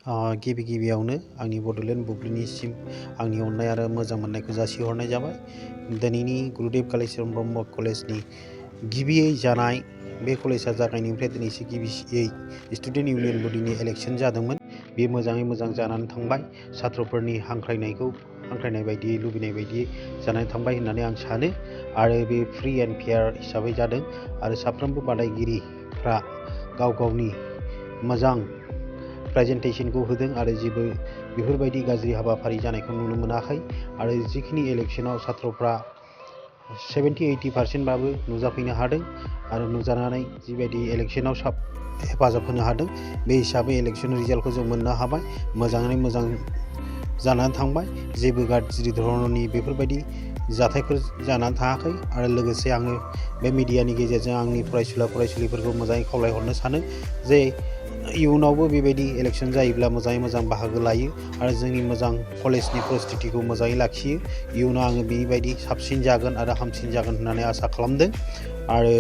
गिबि गिबियावनो आंनि बड'लेण्ड बुब्लिनिसिम आंनि अननाय आरो मोजां मोननायखौ जासिहरनाय जाबाय। दिनैनि गुरुदेब कालिचरण ब्रह्म कलेजनि गिबियै जानाय बे कलेजआ जागायनायनिफ्राय दिनैसिम गिबियै स्टुडेन्ट इउनियन बडिनि इलेक्सन जादोंमोन। बे मोजाङै मोजां जानानै थांबाय। सात्रफोरनि हांख्रायनाय बायदियै लुबैनाय बायदियै जानानै थांबाय होननानै आं सानो आरो बे फ्रि एन्ड फेयार हिसाबै जादों आरो साफ्रोमबो बादायगिरिफ्रा गाव गावनि मोजां प्रेजेन्टेसनखौ होदों आरो जेबो बेफोरबायदि गाज्रि हाबाफारि जानायखौ नुनो मोनाखै आरो जिखिनि इलेक्सनाव सात्रफ्रा 70-80% बाबो नुजाफैनो हादों आरो नुजानानै जिबायदि इलेक्सनाव हेफाजाब होनो हादों बे हिसाबै इलेक्सन रिजाल्टखौ जों मोननो हाबाय। मोजाङै मोजां जानानै थांबाय। जेबो गाज्रि धरननि बेफोरबायदि जाथायफोर जानानै थाङाखै आरो लोगोसे आङो बे मिडियानि गेजेरजों आंनि फरायसुलिफोरखौ मोजाङै खावलायहरनो सानो जे इयुनावबो बेबायदि इलेक्सन जायोब्ला मोजाङै मोजां बाहागो लायो आरो जोंनि मोजां कलेजनि परिस्थितिखौ मोजाङै लाखियो। इयुनाव आङो बेबायदि साबसिन जागोन आरो हामसिन जागोन होननानै आसा खालामदों आरो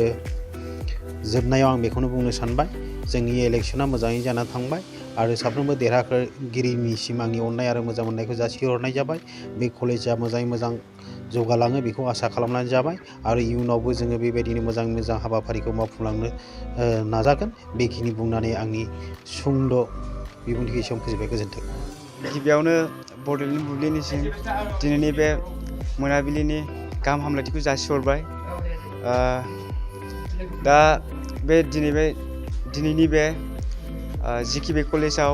जोबनायाव आं बेखौनो बुंनो सानबाय जोंनि इलेक्सना मोजाङै जानानै थांबाय आरो साफ्रोमबो देरहागिरिनिसिम आंनि अननाय आरो मोजां मोननायखौ जासिहरनाय जाबाय। बे कलेजआ मोजाङै मोजां जौगालाङो बेखौ आसा खालामनानै जाबाय आरो इयुनावबो जोङो बेबायदिनो मोजां हाबाफारिखौ मावफुंलांनो नाजागोन। बेखिनि बुंनानै आंनि सुंद' बिबुंथिखौ एसेयावनो फोजोबबाय। गोजोन्थों। गिबियावनो बड'लेण्ड बुब्लिनिसिम दिनैनि बे मोनाबिलिनि गाहाम हामलायथिखौ जासिहरबाय। दा दिनैनि बे जिकिबि कलेजाव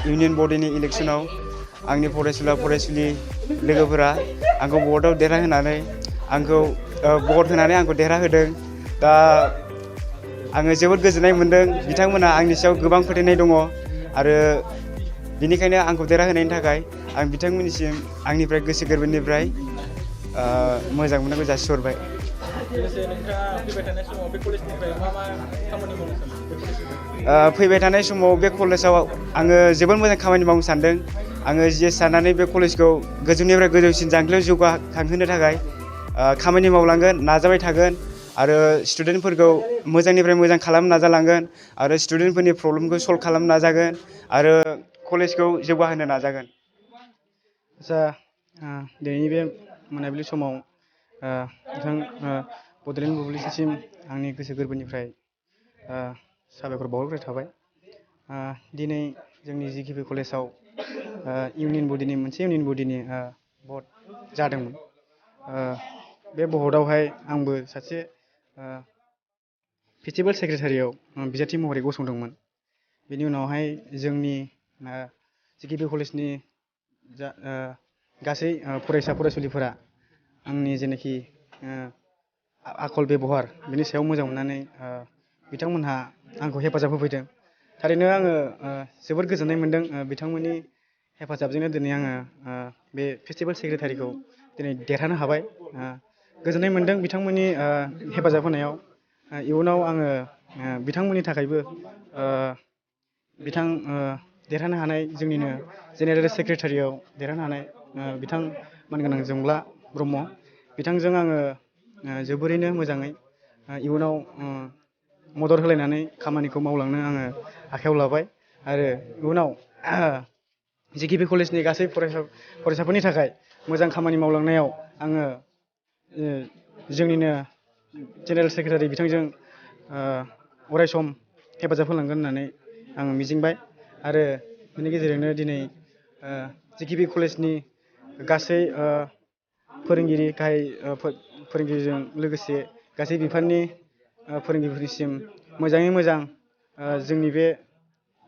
इउनियन बडिनि इलेक्सनाव आंनि फरायसुलि लोगोफोरा आंखौ भटआव देरहाहोनानै आंखौ देरहाहोदों। दा आङो जोबोद गोजोननाय मोन्दों। बिथांमोनहा आंनि सायाव गोबां फोथायनाय दङ आरो बेनिखायनो आंखौ देरहाहोनायनि थाखाय आं बिथांमोननिसिम आंनिफ्राय गोसो गोरबोनिफ्राय मोजां मोननायखौ जासिहरबाय। फैबाय थानाय समाव बे कलेजाव आङो जोबोद मोजां खामानि मावनो सानदों। आङो जिएस जानानै बे कलेजखौ गोजौनिफ्राय गोजौसिन जांख्लायाव जौगाखांहोनो थाखाय खामानि मावलांगोन, नाजाबाय थागोन आरो स्टुडेन्टफोरखौ मोजांनिफ्राय मोजां खालामनो नाजालांगोन आरो स्टुडेन्टफोरनि प्रब्लेमखौ सल्भ खालामनो नाजागोन आरो कलेजखौ जौगाहोनो नाजागोन। दिनैनि बे मोनाबिलि समाव बड'लेण्ड बुब्लिसिम आंनि गोसो गोरबोनिफ्राय साबायखर बावहरग्रोनाय थाबाय। दिनै जोंनि जिकिबि कलेजाव मोनसे इउनियन बडिनि भट जादोंमोन। बे भटआवहाय आंबो सासे फेस्टिभेल सेक्रेटारियाव बिजाथि महरै गसंदोंमोन। बेनि उनावहाय जोंनि जिकिबि कलेजनि गासै फरायसुलिफोरा आंनि जेनाखि आखल बेबहार बिनि सायाव मोजां मोननानै बिथांमोनहा आंखौ हेफाजाब होफैदों। थारैनो आङो जोबोद गोजोननाय मोन्दों। बिथांमोननि हेफाजाबजोंनो दिनै आङो बे फेस्टिभेल सेक्रेटारिखौ दिनै देरहानो हाबाय। गोजोननाय मोन्दों बिथांमोननि हेफाजाब होनायाव। इयुनाव आङो बिथांमोननि थाखायबो देरहानो हानाय जोंनिनो जेनेरेल सेक्रेटारियाव देरहानो हानाय बिथां मानगोनां जोंब्ला ब्रह्म बिथांजों आङो जोबोरैनो मोजाङै इयुनाव मदद होलायनानै खामानिखौ मावलांनो आङो आखायाव लाबाय आरो इयुनाव जिकिबि कलेजनि गासै फरायसाफोरनि थाखाय मोजां खामानि मावलांनायाव आङो जोंनिनो जेनेरेल सेक्रेटारि बिथांजों अरायसम हेफाजाब होलांगोन होननानै आङो मिजिंबाय आरो बेनि गेजेरजोंनो दिनै जिकिबि कलेजनि गासै फोरोंगिरि गाहाय फोरोंगिरिजों लोगोसे गासै बिफाननि फोरोंगिरिफोरनिसिम मोजाङै मोजां जोंनि बे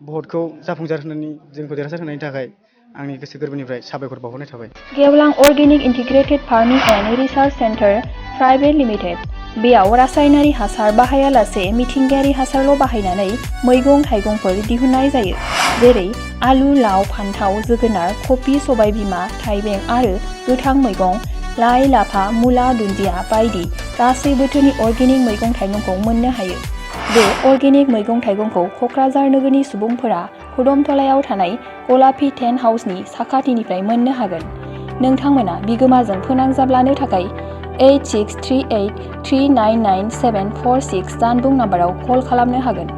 भटखौ जाफुंसार होनानै जोंखौ देरहासार होनायनि थाखाय आंनि गोसो गोरबोनिफ्राय साबायखर बावहरनाय थाबाय। गेवलां organic integrated farming and research centre private limited. बेयाव रासायनारि हासार बाहायालासे मिथिंगायारि हासारल' बाहायनानै मैगं थाइगंफोर दिहुननाय जायो। जेरै आलु, लाव, फान्थाव, जोगोनार, कफि, सबायबिमा, थाइबें आरो गोथां मैगं, लाइ, लाफा, मुला, दुन्दिया बायदि गासै बोथोरनि अर्गेनिक मैगं थाइगंखौ मोननो हायो। बे अर्गेनिक मैगं थाइगंखौ क'क्राझार नोगोरनि सुबुंफोरा खुदमतलायाव थानाय गलापी टेन्ट हाउसनि साखाथिनिफ्राय मोननो हागोन। नोंथांमोना बिगोमाजों फोनांजाब लानो थाखाय 8638399746 जानबुं नाम्बाराव कल खालामनो हागोन।